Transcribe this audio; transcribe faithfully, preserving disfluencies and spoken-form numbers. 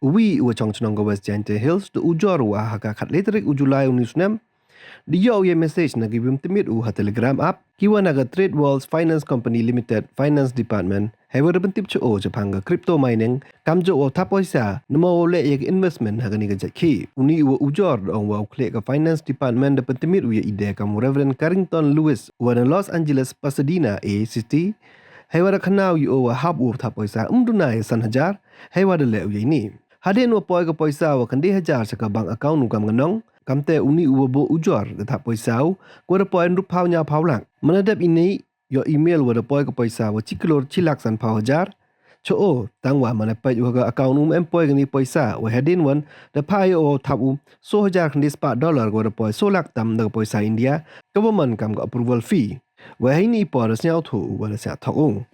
Uwi uwa chong chnong ka West Jaintia Hills da ujor u wa ha ka khatle tarik u July uni u snem da yoh u ya message na ki wym tmit u ha Telegram app, ki wa na ka Trade Worlds Finance Company Limited Finance Department, heiwa da pyntip cha o chaphang ka crypto mining, kamjooh wow thap poisa namo wow leh ya ka investment ha kani ka jait khih. Uni uwa ujor da ong wa u khleh ka Finance Department da pyntmit u ya i de kam u Reverend Carrington Lewis uwa na Los Angeles Pasadena A City, heiwa da khana u ya o wa hap u wow thap poisa ym duna ya san hajar, heiwa da leh u ya ini. Hadien wa poi ka poisa wa khyndai hajar cha ka bank account u kam ka nong, kamte uni uwa booh ujor da thap poisa u, ka wa da poi ynruphaw ynñiawphaw lak. Manda dep ini, yoh email wa da poi ka poisa wa chi klur chi lak sanphaw hajar cha o, tangwa manda peit u ha ka account um em poi kani poisa, wa hadien wan da phah ya o wow thap u soo hajar khyndai spah dollar ka wa da poi soo lak tam da ka poisa India, ka wa man kam ka approval fee. Wa heini i por da sñiawthooh u wa da sñiawthok u.